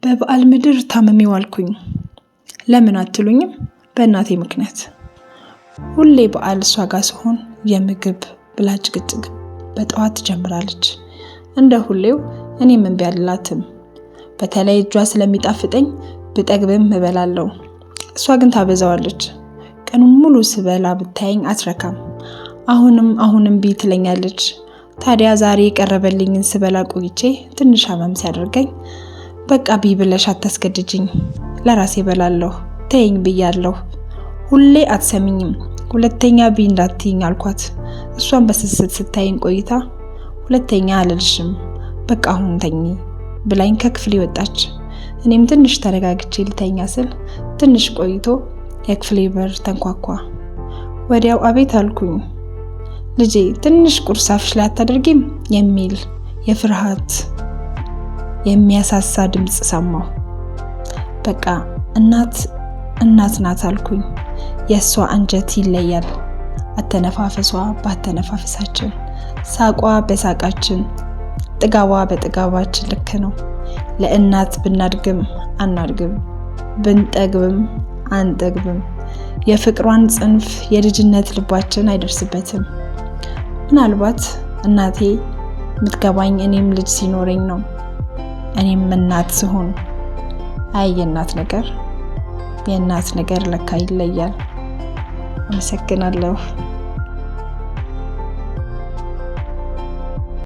በበዓል ምድር ታምሜ ዋልኩኝ። ለምን አትሉኝም? በእናቴ ምክንያት። ሁሌ በዓል እሷ ጋር ስሆን የምግብ ብላ ጭቅጭቅ በጠዋት ትጀምራለች። እንደ ሁሌው እኔም እምቢ አልላትም። በተለይ እጇ ስለሚጣፍጠኝ ብጠግብም እበላለሁ። እሷ ግን ታበዛዋለች። ቀኑን ሙሉ ስበላ ብታየኝ አትረካም። አሁንም አሁንም ብይ ትለኛለች። ታዲያ ዛሬ የቀረበልኝን ስበላ ቆይቼ ትንሽ አመም ሲያደርገኝ በቃ ብይ ብለሽ አታስገድጅኝ፣ ለራሴ እበላለሁ፣ ተይኝ ብያለሁ። ሁሌ አትሰሚኝም፣ ሁለተኛ ብይ እንዳትይኝ አልኳት። እሷን በስስት ስታይኝ ቆይታ ሁለተኛ አልልሽም፣ በቃ አሁን ተኚ ብላኝ ከክፍሌ ወጣች። እኔም ትንሽ ተረጋግቼ ልተኛ ስል ትንሽ ቆይቶ የክፍሌ በር ተንኳኳ። ወዲያው አቤት አልኩኝ። ልጄ ትንሽ ቁርስ አፍሽ ላይ አታደርጊም የሚል የፍርሃት የሚያሳሳ ድምፅ ሰማሁ። በቃ እናት እናት ናት አልኩኝ። የእሷ አንጀት ይለያል። አተነፋፈሷ በአተነፋፈሳችን፣ ሳቋ በሳቃችን፣ ጥጋቧ በጥጋባችን ልክ ነው። ለእናት ብናድግም አናድግም፣ ብንጠግብም አንጠግብም፣ የፍቅሯን ጽንፍ የልጅነት ልባችን አይደርስበትም። ምናልባት እናቴ የምትገባኝ እኔም ልጅ ሲኖረኝ ነው። እኔም እናት ስሆን። አይ የእናት ነገር፣ የእናት ነገር ለካ ይለያል። አመሰግናለሁ።